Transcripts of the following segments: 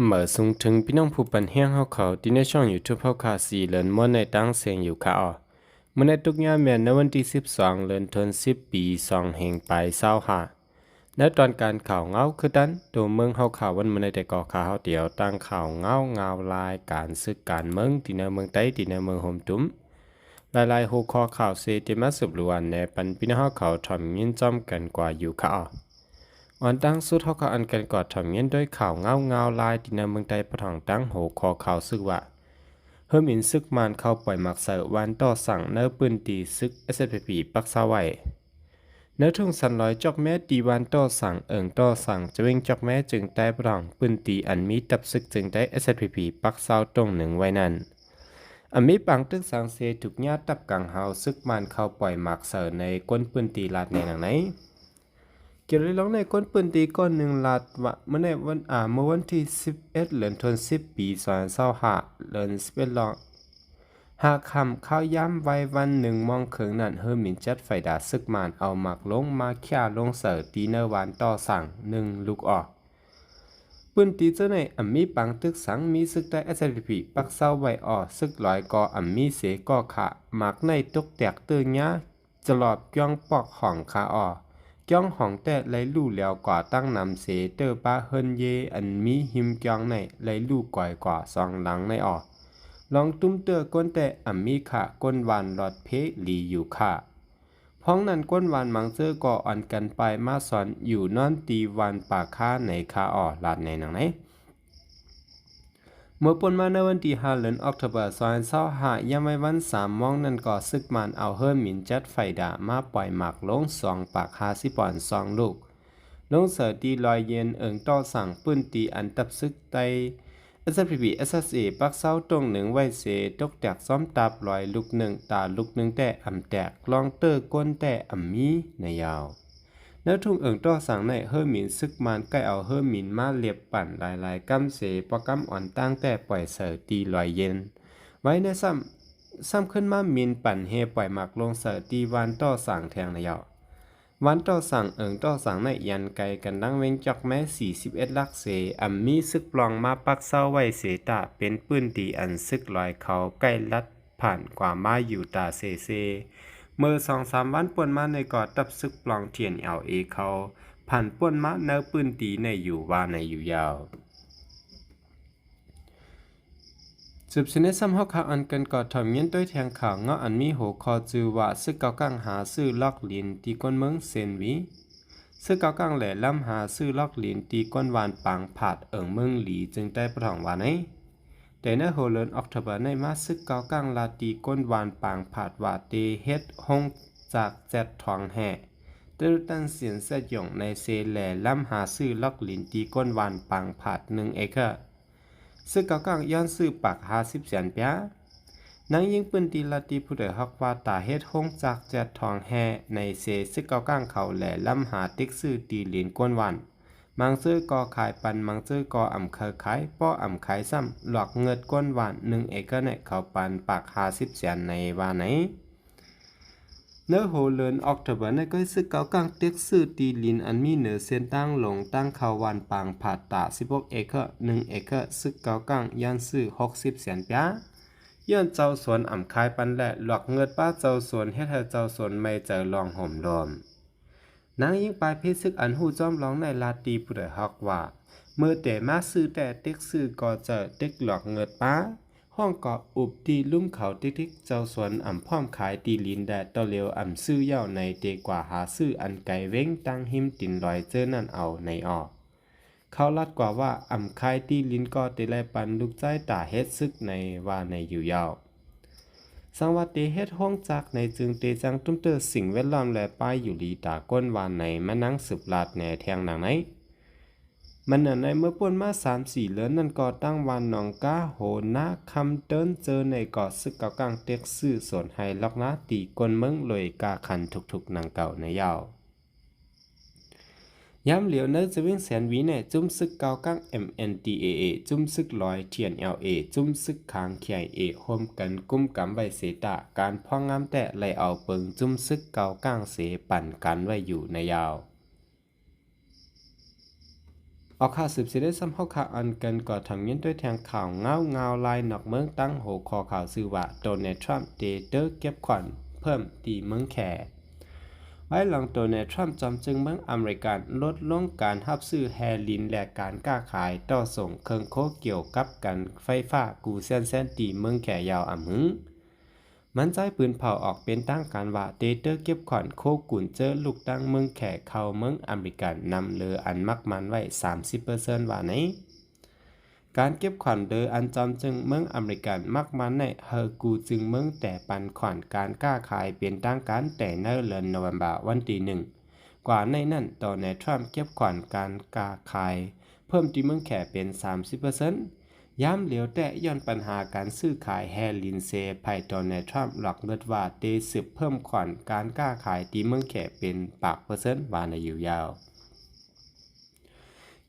ເໝີສູງເຖິງພີ່ນ້ອງຜູ້ປັນແຮງເຮົາເຂົ້າ ທີ່ໃນຊ່ອງ YouTube ເຮົາຄ່າ ສີ່ເລີນມ້ວນໃນຕ່າງສຽງຢູ່ຄ່າເນາະ. ມື້ໃນຕົກຍາມແມ່ນໃນວັນທີສິບສອງ ເດືອນທັນວາ ປີສອງເຮັງປາຍຊາວຫ້າ. ໃນຕອນການຂ່າວເງົາຄືກັນ ໂຕເມືອງເຮົາຂ່າວວັນມື້ໃນແຕ່ກໍຄ່າເຮົາຕຽວຕັ້ງຂ່າວເງົາ ງາວລາຍການສຶກການເມືອງ ທີ່ໃນເມືອງໃຕ້ ທີ່ໃນເມືອງໂຮມຕຸ້ມ ຫຼາຍໆຫົວຂໍ້ຂ່າວເສ ທີ່ມາສະຫຼວນແນະປັນພີ່ນ້ອງເຮົາເຂົ້າຖ່ອມຍິນຈ້ອມກັນກວ່າຢູ່ຄ່າເນາະ. ອອນຕັ້ງສຸດເຮົາກໍອັນກັນກອດຖ່ອມຍິນໂດຍຂ່າວເງົາ ງາວລາຍ ທີ່ໃນເມືອງໃຕ້ປະທ້ອງຕັ້ງຫົວຂໍ້ຂ່າວຊືວ່າ ເຮີ້ມິນຊຶກມ້ານເຂົ້າປ່ອຍໝາກເສີວານຕໍ່ສັງ ໃນພື້ນທີ່ຊຶກ ເອສເອສພີພີ ປັກເຊົາໄວ້. ໃນທົ່ງຊັນລອຍຈອກແມ້ ທີ່ວານຕໍ່ສັງ ເອີງຕໍ່ສັງ ຈະເວັງຈອກແມ້ ເຈີງໃຕ້ປະທ້ອງ ພື້ນທີ່ອັນມີທັບຊຶກເຈີງໃຕ້ ເອສເອສພີພີ ປັກເຊົາຕົງໜຶ່ງໄວ້ນັ້ນ ອຳມີປາງຕຶກສັງເສ ຖືກຍາດຕັບກັງເຮົາ ຊຶກມ້ານເຂົ້າປ່ອຍໝາກເສີໃນກົ້ນພື້ນທີ່ລາດແນນາງໃນ. ກ່ຽວເລື່ອງໃນກ້ອນປືນຕີກ້ອນໜຶ່ງລາດວ່າ ເມື່ອໃນວັນ ອາ ເມື່ອວັນທີສິບເອັດ ເດືອນທັນວາ ປີສອງພັນຊາວຫ້າ ເດືອນສິບເອັດລອງ ຫາຄ່ຳ ຄາວຍາມໄວວັນໜຶ່ງໂມງເຄິ່ງນັ້ນ ເຮີມິນຈັດໄຟດາຊຶກມ້ານເອົາໝາກລົງມາຂຽລົງເສີທີ່ເນີວານຕໍ່ສັງໜຶ່ງລູກອອກ. ປືນຕີເຈົ້າໃນອຳມີປາງຕຶກສັງ ມີຊຶກໄທ ເອສເອສພີພີ ປັກເຊົາໄວ້ອອກ ຊຶກລອຍກໍອຳມີເສກໍຂະ ໝາກໃນຕົກແຕກເຕີຍຍາ ຈະຫຼອບກ້ອງປອກຂອງຄາອອກ ກ້ອງຂອງແຕ້ໄລລູ້ແລ້ວກວ່າຕັ້ງນຳເສ ເຕີປ້າເຮືອນເຢ ອັນມີຫິມກ້ອງໃນໄລລູ້ກອຍກວ່າສອງຫຼັງໃນອອກ ລອງຕຸ້ມເຕີກ້ນແຕ້ອຳມີຂາກົ້ນວານລອດເພລີຢູ່ຂາ. ພ້ອມນັ້ນກົ້ນວານມັງເຈີກໍອັນກັນປາຍມາສອນຢູ່ນອນຕີວານປາຄາໃນຄາອອກ ລາດໃນນາງໃນ. ເມື່ອປົນມາໃນວັນທີຫ້າ ເດືອນອອກໂທເບີ ສອງພັນຊາວຫ້າ ຍາມໄວວັນສາມໂມງນັ້ນກໍຊຶກມ້ານເອົາເຮີມິນຈັດໄຟດາມາປ່ອຍໝາກລົງສອງປາກຫ້າສິບປອນສອງລູກ ລົງເສີທີ່ລອຍເຢັນເອີງຕໍ່ສັງ ພື້ນທີ່ອັນທັບຊຶກໄທ ເອສເອສພີພີ ເອສເອສເອ ປັກເຊົາຕົງໜຶ່ງໄວ້ເສ ຕົກແຕກຊ້ອມຕາບລອຍລູກໜຶ່ງ ຕາລູກໜຶ່ງແຕ້ອຳແຕກ ລອງເຕີກົ້ນແຕ້ອຳມີໃນຍາວ. ໃນທຸ່ງເອີງຕໍ່ສັງໃນ ເຮີມິນຊຶກມ້ານໃກ້ເອົາເຮີມິນມາເລັບ ປັນຫຼາຍໆກ້ຳເສ ປະກ້ຳອ່ອນຕ່າງແຕ່ປ່ອຍເສີທີ່ລອຍເຢັນ ໄວ້ໃນຊ້ຳ ຊ້ຳຂຶ້ນມາມິນປັນເຮປ່ອຍໝາກລົງເສີທີ່ວານຕໍ່ສັງແທງໃນເຍົາະ. ວານຕໍ່ສັງເອີງຕໍ່ສັງໃນ ຢັນໄກກັນດັງເວັງຈອກແມ້ສີ່ສິບເອັດຫຼັກເສ ອຳມີຊຶກປອງມາປັກເຊົາໄວ້ເສຕາ ເປັນພື້ນທີ່ອັນຊຶກລອຍເຂົາໃກ້ລັດຜ່ານກວ່າມາຢູ່ຕາເສເຊ. ເມື່ອສອງສາມວັນປ່ວນມາໃນກໍທັບຊຶກປອງ ທີເອັນເອລເອ ເຂົາຜ່ານປ່ວນມາໃນພື້ນທີ່ໃນຢູ່ວ່າໃນຢູ່ຍາວ. ສືບເສຍໃນຊ້ຳເຮົາຄາອັນກັນກໍຖ່ອມຍິນໂດຍແທງຂ່າວເງົາອັນມີຫົວຂໍ້ຊື່ວ່າ ຊຶກເກົາກ້າງຫາຊື້ລັອກລິນຕີກົ້ນເມືອງເຊນວີ. ຊຶກເກົາກ້າງແຫຼລຳຫາຊື້ລັອກລິນຕີກົ້ນວານປາງຜາດ ເອີງເມືອງຫຼີ ເຈີງໃຕ້ປະທ້ອງວ່າໃນ. ແຕ່ໃນຫົວເດືອນອອກໂທເບີໃນມາ ຊຶກເກົາກ້າງລາດຕີກົ້ນວານປາງຜາດວ່າເຕເຮັດໂຮງຈັກແຈກທອງແຮ່ ເຕີຕັນຊຽນແຊຢົງໃນເຊແຫຼລຳຫາຊື້ລັອກລິນຕີກົ້ນວານປາງຜາດໜຶ່ງເອເຄີ. ຊຶກເກົາກ້າງຍ້ອນຊື້ປາກຫ້າສິບແສນປຽ. ນາງຍິງພື້ນທີ່ລາດຕີຜູ້ໂດຍຮອກວ່າ ຕາເຮັດໂຮງຈັກແຈກທອງແຮ່ໃນເຊ ຊຶກເກົາກ້າງເຂົາແຫຼລຳຫາຕິກຊື້ຕີລິນກ້ນວານ ມັງເຈີກໍຂາຍປັນ ມັງເຈີກໍອຳເຄີຍຂາຍ ບໍ່ອຳຂາຍຊ້ຳ ຫຼອກເງິດກ້ນວານໜຶ່ງເອເຄີໃນເຂົາປັນປາກຫ້າສິບແສນໃນວ່າໃນ. ໃນຫົວເດືອນອອກໂທເບີໃນ ກໍຊຶກເກົາກ້າງຕິກຊື້ຕີລິນອັນມີເນີເສັ້ນທາງລົງທາງເຂົ້າວານປາງຜາດຕາສິບຫົກເອເຄີ ໜຶ່ງເອເຄີ ຊຶກເກົາກ້າງຢ້ານຊື້ຫົກສິບແສນປຽ ຍ້ອນເຈົ້າສວນອຳຂາຍປັນ ແລະ ຫຼອກເງິດປ້າເຈົ້າສວນ ເຮັດໃຫ້ເຈົ້າສວນໄໝ້ໃຈລອງໂຫມໂລມ. ນາງຍິງປາຍເພຊຶກອັນຮູ້ຈ້ອມລອງໃນລາດຕີຜູ້ໂດຍຮອກວ່າ ເມື່ອແຕ່ມາຊື້ແຕ່ຕິກຊື້ກໍເຈີຕິກຫຼອກເງິດປ້າ ຫ້ອງກໍອຸບຕີລຸ່ມເຂົາຕິກໆ ເຈົ້າສວນອຳພ້ອມຂາຍຕີລິນແດ່ຕໍ່ເລວອຳຊື້ເຍົາໃນເຕກວ່າຫາຊື້ອັນໄກເວັງຕັ້ງຮິມຕີນລອຍເຈີນັ້ນເອົາໃນອອກ. ເຂົາລາດກວ່າວ່າ ອຳຂາຍຕີລິນກໍເຕໄລປັນລູກຊາຍຕາເຮັດຊຶກໃນວ່າໃນຢູ່ຍາວ. ສັງວ່າເຕເຮັດໂຮງຈັກໃນຈຶ່ງເຕຈັ່ງຕຸ້ມເຕີສິ່ງແວດລ້ອມ ແລະ ປ້າຍຢູ່ລີຕາກົ້ນວ່າໃນ ມານັ່ງສືບລາດແນແທງນາງໃນ. ມັນເໜືອໃນເມື່ອປົນມາສາມສີ່ເດືອນນັ້ນກໍຕັ້ງວ່າໜອງກາໂຫນາຄຳເຕີນເຈີໃນກໍຊຶກເກົາກ້າງເຕັກຊື້ສວນໄຮ່ລັອກນາຕີກົ້ນເມືອງໂລຍກາຄັນທຸກໆນາງເກົ່າໃນຍາວ. ຍາມຫຼຽວໃນຈະເວັງແສນຫວີແນ ຈຸ້ມຊຶກເກົາກ້າງ ເອັມເອັນທີເອເອ ຈຸ້ມຊຶກລອຍ ທີເອັນເອລເອ ຈຸ້ມຊຶກຂາງ ທີເອລເອ ໂຮມກັນກຸມກຳໄວ້ເສຕາ ການພອງງາມແຕ່ໄລ່ເອົາເປິງຈຸ້ມຊຶກເກົາກ້າງເສ ປັນກັນໄວ້ຢູ່ໃນຍາວ. ເອົາ ຂ່າວສືບເສດໄດ້ຊໍ່າເຮົາ ຂ່າວອັນເກີນກໍທຳຍິນດ້ວຍແທງຂ່າວເງົາ ງາວລາຍນອກເມືອງ ຕັ້ງຫົວຂໍ້ຂ່າວຊື່ວ່າ ໂດນັລ ທຣຳ ເຕເຕີເກັບຂວັນເພີ່ມທີ່ເມືອງແຂ. ພາຍຫຼັງໂດນັລ ທຣຳ ຈອມຈຶ່ງເມືອງອາເມລິກັນ ລົດລົງການຮັບຊື້ແຮ່ລິນ ແລະ ການຄ້າຂາຍຕໍ່ສົ່ງເຄື່ອງຄົວກ່ຽວກັບການໄຟຟ້າ ກູ່ແຊນໆ ທີ່ເມືອງແຂ ຍາວອຳຫຶງ. ມັນໃຊ້ປືນເຜົາອອກເປັນທາງການວ່າ ເຕເຕີເກັບຂວັນໂຄກຸນເຈີລູກຕັ້ງເມືອງແຂ ເຂົ້າເມືອງອາເມລິກັນ ນຳເຫຼືອອັນມັກໝັ້ນໄວ້ສາມສິບເປີເຊັນ ວ່າໃນ. ການເກັບຂວັນເລີອັນຈອມຈຶ່ງເມືອງອາເມລິກັນມັກໝັ້ນໃຫ້ກູ້ຈື່ເມືອງແຕ່ປັນຂວັນການຄ້າຂາຍເປັນທາງການແຕ່ໃນເດືອນໂນເວັມເບີວັນທີໜຶ່ງ. ກວ່າໃນນັ້ນ ໂດນັລ ທຣຳ ເກັບຂວັນການຄ້າຂາຍເພີ່ມທີ່ເມືອງແຂເປັນສາມສິບເປີເຊັນ. ຍາມຫຼຽວແຕ່ຍ້ອນບັນຫາການຊື້ຂາຍແຮ່ລິນເສ ພາຍໂດນັລ ທຣຳ ລອກເງິດວ່າເຕສືບເພີ່ມຂວັນການຄ້າຂາຍທີ່ເມືອງແຂເປັນປາກເປີເຊັນ ວ່າໃນຢູ່ຍາວ.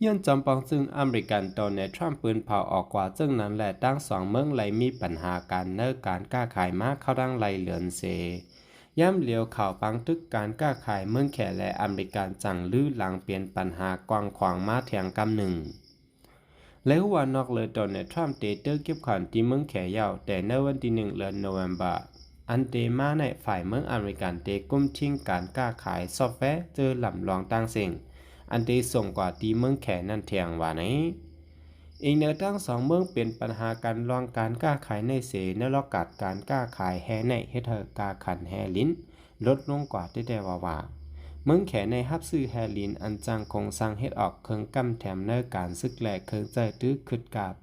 ຍ້ອນຈອມປອງຈຶ່ງອາເມລິກັນ ໂດນັລ ທຣຳ ປືນເຜົາອອກກວ່າເຊິ່ງນັ້ນ ແລະ ທັງສອງເມືອງໄດ້ມີບັນຫາກັນໃນການຄ້າຂາຍມາເຂົ້າທັງຫຼາຍເດືອນເສ. ຍາມຫຼຽວຂ່າວບັງທຶກການຄ້າຂາຍເມືອງແຂ ແລະ ອາເມລິກັນຈັ່ງລືຫຼັງເປັນບັນຫາກວ້າງຂວາງມາແທງກຳໜຶ່ງ. ແລະ ຮູ້ວ່ານອກເຫຼືອໂດນັລ ທຣຳ ເຕເຕີເກັບຂວັນທີ່ເມືອງແຂຍາວ ແຕ່ໃນວັນທີໜຶ່ງເດືອນໂນເວັມເບີ ອັນເຕມາໃນ ຝ່າຍເມືອງອາເມລິກັນເຕກຸມຖິ້ມການຄ້າຂາຍຊອບແວເຈີລຳລອງຕ່າງເສັງ ອັນເຕສົ່ງກວ່າທີ່ເມືອງແຂນັ້ນແທງວ່າໃນ. ອີງເໜືອທັງສອງເມືອງເປັນບັນຫາກັນລອງການຄ້າຂາຍໃນເສ ໃນລອກກາດການຄ້າຂາຍແຮ່ໃນເຮັດໃຫ້ຄ່າຂັນແຮ່ລິນ ລົດລົງກວ່າແຕ່ໆວ່າໆ. ເມືອງແຂໃນຮັບຊື້ແຮ່ລິນອັນຈ້າງໂຄງສ້າງເຮັດອອກເຄື່ອງກຳແຖມໃນການສຶກ ແລະ ເຄື່ອງໃຊ້ຖືກຂຶດກາບ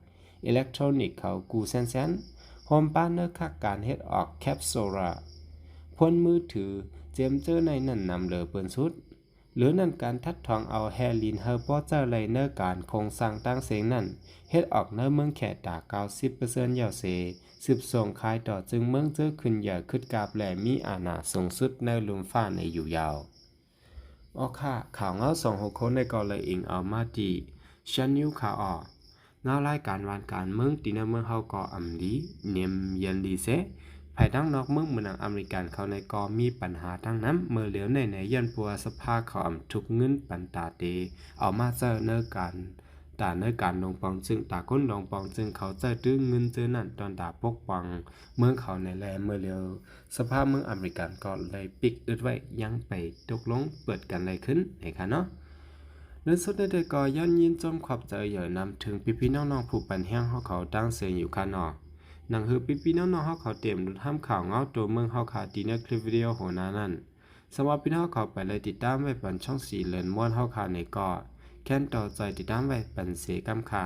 ອີເລັກໂທຣນິກເຂົາກູ່ແຊນໆ ໂຮມປ້ານເນີຄັກການເຮັດອອກແຄັບໂຊລາ ພວນມືຖື ເຈມເຈີໃນນັ້ນນຳເຫຼືອເປີນສຸດ. ຫຼືນັ້ນການທັດຖອງເອົາແຮ່ລິນໃຫ້ພໍໃຊ້ໄດ້ໃນການໂຄງສ້າງຕ່າງເສັງນັ້ນ ເຮັດອອກໃນເມືອງແຂຕາເກົ້າສິບເປີເຊັນແລ້ວເສ ສືບສົ່ງຂາຍຕໍ່ຈຶ່ງເມືອງເຈີຂຶ້ນໃຫຍ່ຂຶດກາບ ແລະ ມີອານາສູງສຸດໃນລຸ່ມຟ້າໃນຢູ່ຍາວ. ອອກຄ່າ ຂ່າວເງົາສອງຫົວຂໍ້ໃນກໍເລີຍອີງເອົາມາທີ່ Shan News ຂ່າວອອກ ເງົາລາຍການບ້ານການເມືອງ ທີ່ໃນເມືອງເຮົາກໍອຳດີ ເນມເຢັນດີເຊ ພາຍທາງນອກເມືອງເມືອງອາເມລິກັນເຂົາໃນກໍມີບັນຫາທັງນຳ ເມື່ອຫຼຽວໃນໃນຍ້ອນພວກສະພາເຂົາອຳທຸກເງິນປັນຕາເຕ ເອົາມາໃຊ້ໃນການ ຕາໃນການລົງປອງຈຶ່ງ ຕາຄົນລົງປອງຈຶ່ງເຂົາໃຊ້ຖືເງິນເຈີນັ້ນ ຕອນຕາປົກປ້ອງເມືອງເຂົາໃນແລ ເມື່ອຫຼຽວ ສະພາເມືອງອາເມລິກັນກໍໄດ້ປິກອຶດໄວ້ ຍັງໄປຕົກລົງເປີດກັນໄດ້ຂຶ້ນໃນຄະເນາະ. ໃນສຸດນີ້ກໍຢ້ານຍິນຊົມຂອບໃຈໃຫຍ່ນຳເຖິງພີ່ໆນ້ອງໆຜູ້ປັນແຮງເຮົາເຂົາຕ່າງເຊັ່ນຢູ່ຄະເນາະ. ໜັງເຮີພີ່ໆນ້ອງໆເຮົາເຂົາຕຽມລົດຫ້າມຂ່າວເງົາໂຕເມືອງເຮົາຄະ ທີ່ໃນຄລິບວິດີໂອຫົວໜ້ານັ້ນ. ສຳລັບພີ່ນ້ອງເຮົາເຂົາໄປເລີຍຕິດຕາມໄວ້ປັນຊ່ອງສີເລີນມ່ວນເຮົາຄະໃນກໍ ແຄ້ນຕໍ່ໃຈຕິດຕາມໄວ້ປັນເຊກຳຄະ.